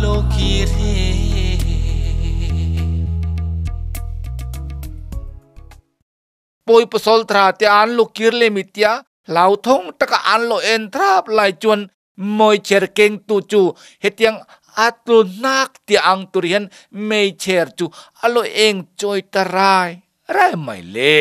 Alo kir he. Pawi pasal tha te an lo kir le mi tia hlauthawng taka an lo en thrap lai chuan Meichher keng tu chu hetiang a tlu hnak tia ang tur hian meichher chu a lo eng chawi ta rai rai mai le.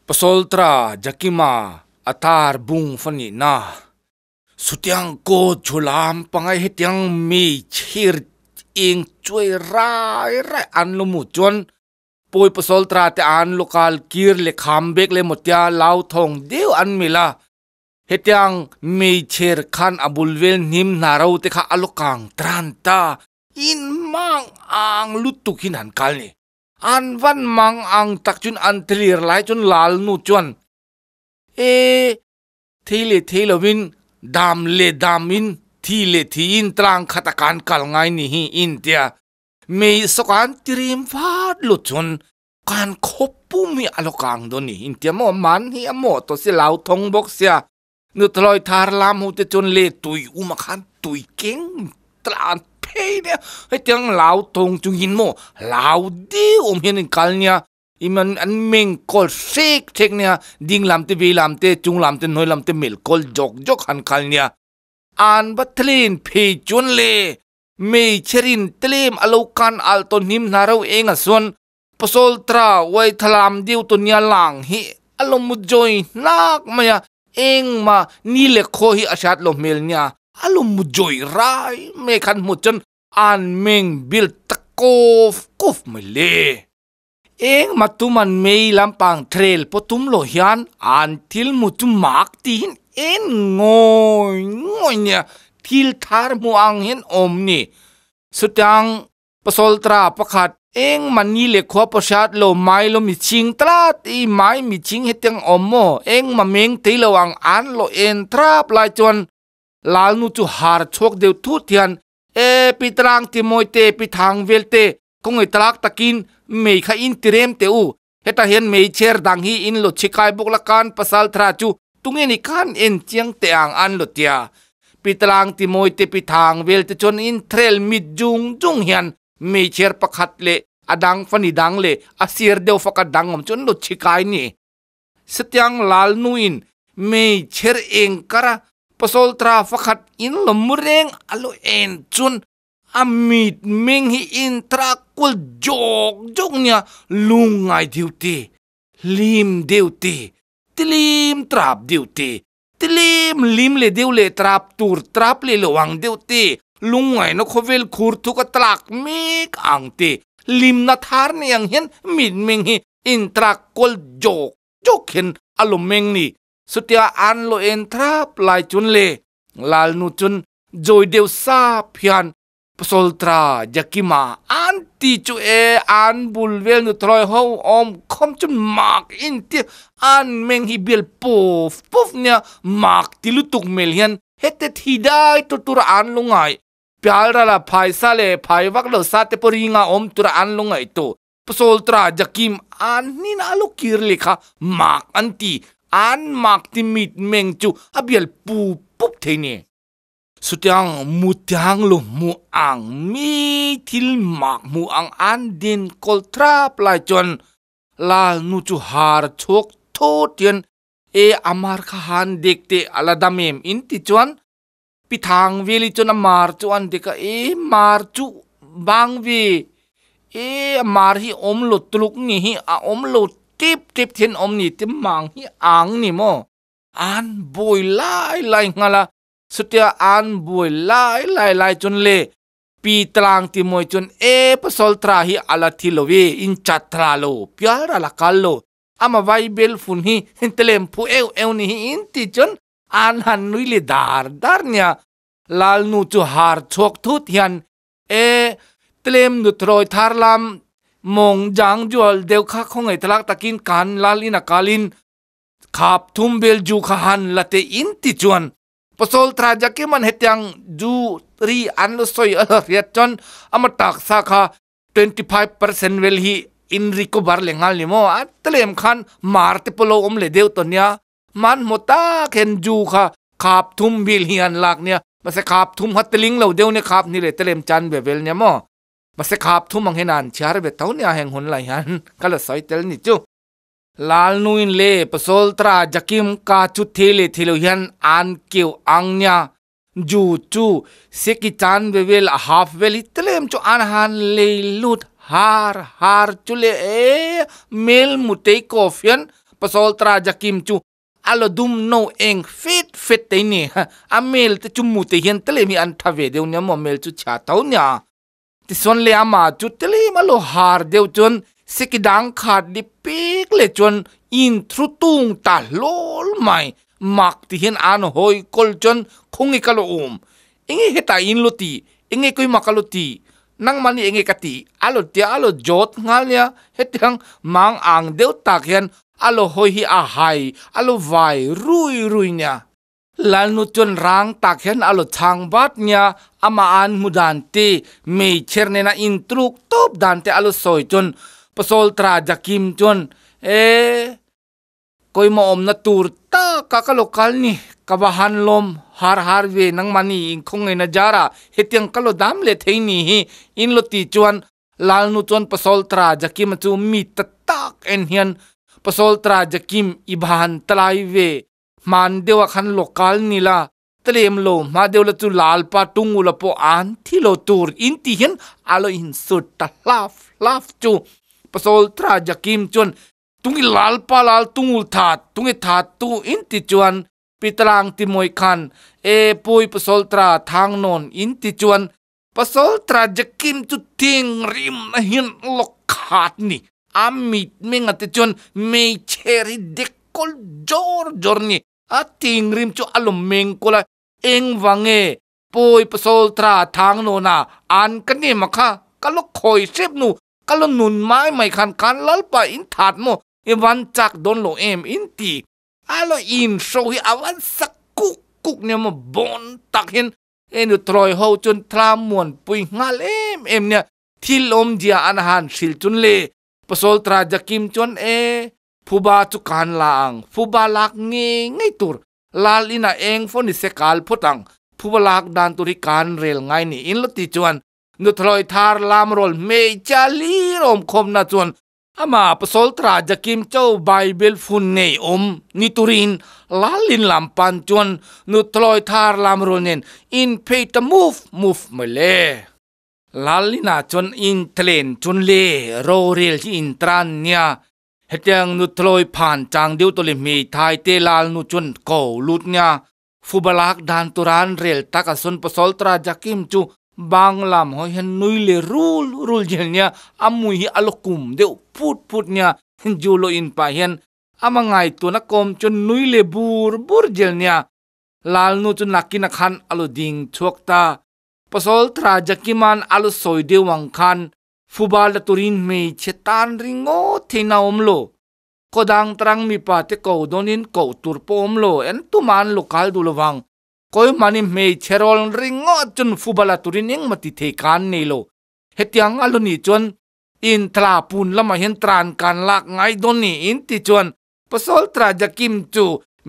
Pasoltra Jakima a tar bung fa nih na. Sutiang ko chhulam pangai hetiang mi chhir eng chuai rai rai an lo mu chuan pawi pasoltra te an lo kal kir le kham bek le mawtia lau thawng deuh an mil a. Hetiang meichher khan a bul vel hnim hna ro te kha a lo kang tran ta. In mang ang lutuk hin han kal ni. An van mang ang tak chun an thlir lai chun lal nu chuan e thei leh thei lovin dam leh dam in thi leh thi in tlang khat a kan kal ngai ni hi in tia mei sawk an tirim vat lut chun kan khawp pum hi a lo kang dawn ni in tia maw man hi a mawh tawh sia lau thawng bawk sia Nuthlawi thar lam ho te chuan le tui um ah khan tui keng tlan phei nia hetiang lau tawng chungin maw lau deuh awm hian an kal nia iman an meng kawl hrek hrek nia ding lam te vei lam te chung lam te hnuai lam te melh kawl jawk jawk han kal nia an va thlen phei chuan le hmeichhe rin tlem a lo kan alh tawn hnim hna reuh eng ah chuan Pasal tra uai thalam deuh tu nia lang hi a lo mu joy hnak mai a, engmah ni le khaw hi a hriat lo hmel nia a lo mu joy rai mai khan hmu chuan an meng bil ta kawf kawf mai le. Engmah tuman mei lampang trail pawh tum lo hian an thil hmu chu mak tiin en ngawi ngawi nia thil thar hmu ang hian awm ni. Chutiang Pasaltra pakhat eng mani le khua pawhriat lo mai lo mi ching tlat i mai mi ching hetiang awm maw eng ma meng tei lo ang an lo en thrap lai chuan Lalnu chu har chhuak deuh thut hian e pi tlang ti mawi te pi thang vel te khawngaih talak takin mei kha in ti rem teh u hetah hian meichher dang hi in lo chhikai bawk la khan pasaltra chu tunge ni khan en chiang teh ang an lo tia. Pitlang ti mawi te pi thang vel te chuan in threl mit jung jung hian meichher pakhat leh a dang fani dang leh a sir deuh fak a dang awm chu an lo chhikai ni. Satiang lal nuin meichher eng kar a pasoltra pakhat in lo mu reng a lo en chuan a mit meng hi in tra kual jawk jawk nia lungngai deuh te, hlim deuh te, tilim trap deuh te, Tlem lim leh deuh leh trap tur trap leh lo ang deuh te, lungngaihna khawvel khur thuk a tlak mek ang te, limna thar nei ang hian mitmeng hi intrak kual jawk jawk hian a lo meng ni. Chutia an lo en thrap lai chuan le Lalnu chuan jawi deuh sap hian Pasoltra Jakima an ti chu e an bul vel nuthlawi ho awm khawm chu mak in ti an meng hi bial puf puf nia mak ti lutuk mel hian hete thi dai tur tur a an lo ngai pial rala phaisa leh phai vak lo sa te pawh ringa awm tur a an lo ngaih tu Pasoltra Jakim an hnin a lo kir leh kha mak an ti an mak ti mit meng chu a bial pup pup thei ni. Chutiang mutiang lu hmu ang mi thil mak hmu ang an din kawl thrap lai chuan Lal nu chu har chhuak thut hian e a mar kha han dek teh a la dam em in ti chuan Pi Thang Veli chuan a mar chu an dek a e mar chu bang ve e a mar hi awm lo tuluk ni hi a awm lo tep tep then awm ni te mang hi ang ni maw an buai lai lai nghal a. Chutia an buai lai lai lai chuan le Pi Tlang ti mawi chuan e pasal tra hi a la thi lo e, in chat thla lo, pial ral a kal lo, ama vai bel fun hi telem phu eu eu ni hi in ti chuan an han nui le dar dar nia. Lalnu chu har chhuak thut hian e tlem nuthlawi thar lam mawng jang jual deuh kha khawngaih thlak takin kan lal in a kalin Khap thum bel ju kha han la te in ti chuan pasal tha jakiman hetiang ju ri an lo sawi a lo hriat chuan ama taksa kha 25% vel hi in recover leh nghal ni maw a tlem khan mar te pawh lo awm leh deuh tawh nia hmanhmawh tak hian ju kha khap thum bil hi an lak nia Mahse khap thum kha teling lo deuh nia khap ni leh telem chan ve vel nia maw. Mahse khap thum ang hian an chhiar ve tho nia heng hun lai hian ka la sawi tel ni chu. Lalnuin le Pasoltra Jakim ka chu thei leh thei lo hian an keuh ang nia. Ju chu seki chan ve vel a half vel hi tlem chu an han lei lut har har chu le e mel mutei kawf hian Pasoltra Jakim chu a lo dum no eng fet fet te ni. A mel te chu mute hian tlem hi an tha ve deuh nia maw mel chu chhia tho nia. Tichuan leh amah chu tlem a lo har deuh chuan seki dang khat ni pek leh chuan in thru tung ta hlawl mai. Mak ti hian an hawi kawl chuan khawnge ka lo awm? Enge hetah in lo ti? Enge keimah ka lo ti? Nangmahni enge ka ti? A lo tia a lo jawt nghal nia. Hetiang mang ang deuh tak hian a lo hawi hi a hai a lo vai rui rui nia. Lalnu chuan rang tak hian a lo chhang vat nia, amah an hmu dan te, meichher nena intruk tawp dan te a lo sawi chuan Pasoltra Jakim chuan, E, kawimah awmna tur taka ka lo kal ni, ka va han lawm har har ve nangmahni inkhawngei na jara hetiang ka lo dam leh thei ni hi in lo ti chuan Lalnu chuan Pasoltra Jakima chu mi ta tak en hian Pasoltra Jakim i va han tlai ve Hman deuh ah khan local ni la, tlem lo hma deuh la chu lalpa tungu la pawh an thi lo tur in ti hian a lo insut ta hlaf hlaf chu. Pasol Tra Jakim chuan tungi lalpa lal tungul that tungi that tu in ti chuan Pitlang Timoy khan e pui Pasol Tra thang nawn in ti chuan Pasol Tra Jakim chu ting rim na hian lo khat ni. A mitmeng a te chuan hmeichhe ri dek kawl jawr jawr ni. A thinrim chu a lawm meng kawl a, eng vang nge pawi pasal tra thang nawn a an ka nem a kha, ka lo khawi hrep nu, ka lo nun mai mai khan khan lalpa in that maw i van chak dawn lo em in ti. A lo in hro hi a van sak kuk kuk nia maw bawn tak hian e nu thawi ho chuan thla muanpui nghal em em nia. Thil awmzia an han hrilh chun le Pasal Tra Jakim chuan e phuba chu kan la ang, phuba lak ngei ngei tur, lal inah eng fo ni se kal phawt ang, phuba lak dan tur hi kan rel ngai ni in lo ti chuan nuthlawi thar lam rawl hmeichhia hlir awm khawmna chuan Amah Pasal Tra Jakim cho Bible fun nei awm ni turin lalin lam pan chuan nuthlawi thar lam rawl nen in phei ta muf muf mai le. Lalina chuan in tlen chun le rorel hi in tran nia. Hetiang nuthlawi phan chang deuh tawh le hmeithai te lal nu chuan ko lut nia. Fubalak dan turan rel tak a sawn Pasal Tra Jakim chu bang lam hawi hian nui le rul rul zel nia. A mui hi a lo kum deuh phut phut nia. Ju lo in pah hian ama ngaituahna kawm chuan nui le bur bur zel nia. Lal nu chu nakin a khan a lo ding chhuak ta. Pasal Tra Jakiman a lo sawi deuh ang khan Fubal la turin hmeichhe tan ringawt theihna a awm lo. Khaw dang tarang mipa te ko dawnin koh tur pawh awm lo, en tumah an lo kal duh lovang. Kawi hmani hmeichhe rawl ringawt chuan Fubal la turin engmah ti thei kha an nei lo. Hetiang a lo nih chuan in thla pun lamah hian tran kan lak ngai dawn ni in ti chuan Pasal Tra Jakim chu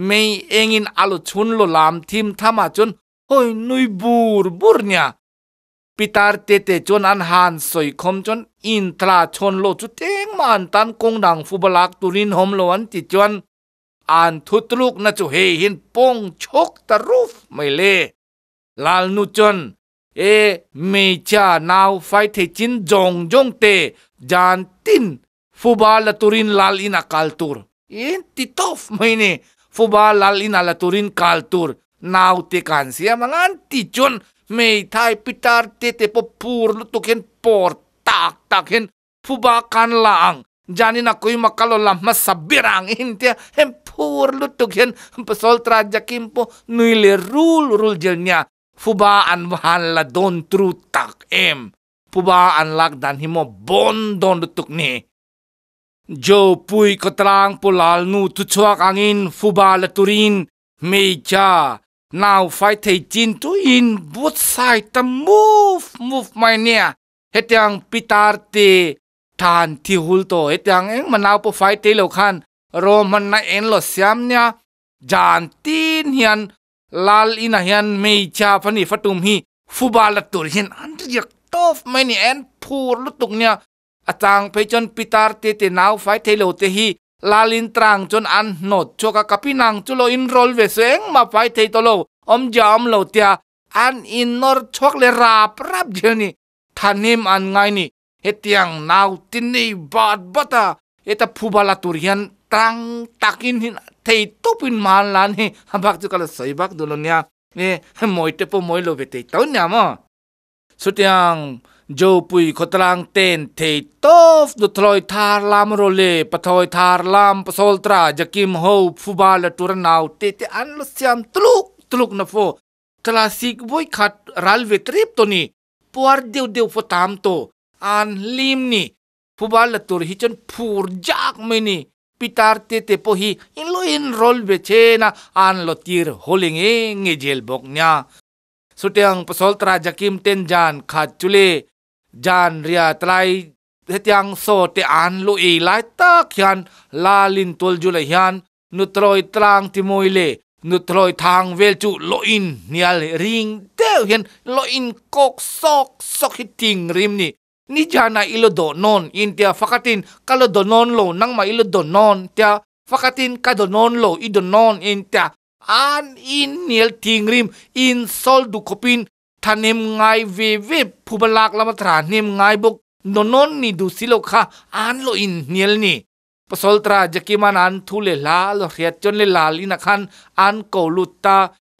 mei engin a lo chhun lo lam thim thamah chuan Hawi nui bur bur nia. Pitar te te chuan an han sawi khawm chuan in thla chhawn lo chu tengmah an tan kawng dang fubalak turin hawm lo an ti chuan an thutlukna chu hei hian pawng chhawk ta ruf mai le. Lalnu chuan e hmeichhia nau fai thei chin zawng zawng te jan tin Fuba la turin lal in a kal tur. In ti tawp mai ni. Fuba lal in a la turin kal tur. Naute kan siam ang an ti chuan hmeithai pitar te te pawh phur lutuk hian pawr tak tak hian Fuba kan la ang. Janin a kuima ka lo la hmasa ber ang in tia hem phur lutuk hian Pasal Tra Jakim pawh nui leh rul rul zel nia. Fuba an va han la dawn tru tak em. Puba an lak dan hi maw bawn dawn lutuk ni. Joe pui khawtlang pu lal nu thuchhuak angin Fuba la turin hmeichhia nau fai thei chin chu in buatsaih ta muf muf mai nia. Hetiang pitar te than thi hul tawh hetiang engmah nau pawh fai thei lo khan rawhmanna en lo siam nia. Jan tin hian. Lal inah hian hmeichhia fani fatum hi fubal la tur hian an riak tawp mai ni en phur lutuk nia a chang phei chuan pitar te te nau fai thei lo te hi lalin trang chuan an hnawt chhuak a ka pinang chu lo inrawl ve suh engmah fai thei tawh lo awmzia a awm lo tia an innawr chhuak leh rap rap zel ni thahnem an ngai ni. Hetiang naute nei bat bat a, heta phuba la tur hian tang takin hin thei tawpin hma an la a ni. A bak chu ka la sawi bak duh lo nia. E, mawi te pawh mawi lo ve thei tho nia maw? Chutiang Jopui khawtlang ten thei tawp nuthlawi thar lam rawh le, pathlawi thar lam, pasawltra, jakim ho phuba la tura naute te an la siam tuluk tuluk na fo. Classic vawi khat ral ve trep tawh ni. Puar deuh deuh pawh tam tawh an hlim ni. Phuba la tur hi chuan phur jak mai ni. Pitar te te pawh hi in lo inrawl ve chen a, an lo tir haw leh nge nge zel bawk nia. Chutiang Pasaltra Jakim ten jan khat chu le jan ria tlai hetiang saw te an lo ei lai tak hian Lalin Tualjula hian Nuthlawi tlang ti mawi le nuthlawi thang vel chu lawh in hnial ring deuh hian lawh in kawk sawk sawk hi ting rim ni. Nijana i lo dawh nawn in tia fakhatin ka lo daw nawn lo nangmah i lo daw nawn tia fakhatin ka daw nawn lo i daw nawn in tia an in hnial ting rim in sawl duh khawpin thahnem ngai ve ve phuba lak lama thahnem ngai bawk daw nawn ni duh si lo kha an lo in hnial ni. Pasaltra Jakiman an thu leh hla a lo hriat chuan le lal inah khan an ko lut ta,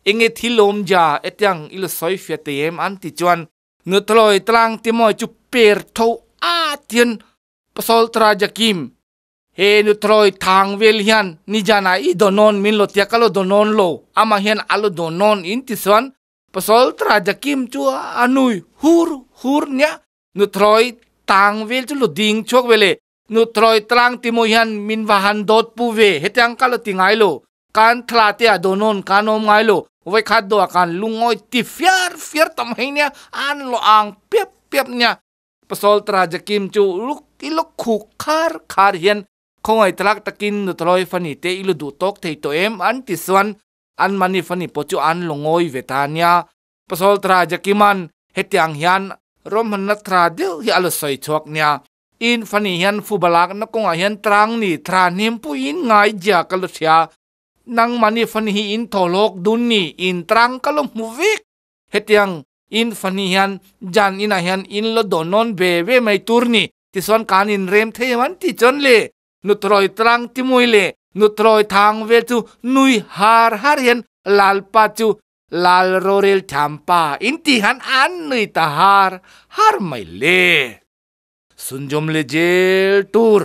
enge thil awmzia hetiang i lo sawi fiah thei em an ti chuan Nuthlawi tlang timawi chu per tho at hian Pasaltra Jakim he nuthlawi thang vel hian nizanah i dawnawn min lo tia ka lo dawnawn lo amah hian a lo dawnawn in ti chuan Pasaltra Jakim chu a nui hur hur nia nuthlawi tang vel chu lo ding chhuak ve le Nuthlawi tlang ti maw hian min va han dawt pu ve, hetiang ka lo ti ngai lo, kan thla te ah dawnawn kan awm ngai lo, vawikhat dawh ah kan lungawi ti fiar fiar ta mai nia, an lo ang piap piap nia. Pasawltra Jakim chu luk i lo khuk khar khar hian khawngaih talak takin nuthlawi fani te i lo duh tawk thei tawh em an ti chuan an mahni fani pawh chu an lo ngawi ve ta nia. Pasawltra Jakiman hetiang hian rawmhanna thra deuh hi a lo sawi chhuak nia. In fani hian fubalak na kawngah hian trang ni thra hnim puiin ngai zia ka lo hria. Nangmahni fani hi in thaw hlawk dun ni, in trang ka lo hmu vek. Hetiang in fani hian jan inah hian in lo dawn nawn ve ve mai tur ni, tichuan kan in rem thei em an ti chuan le nuthlawi tlang timui le nuthlawi thang vel chu nui har har hian Lalpa chu Lal rorel thiam pa in ti hian an nui ta har har mai le. Sunjawm leh zel tur.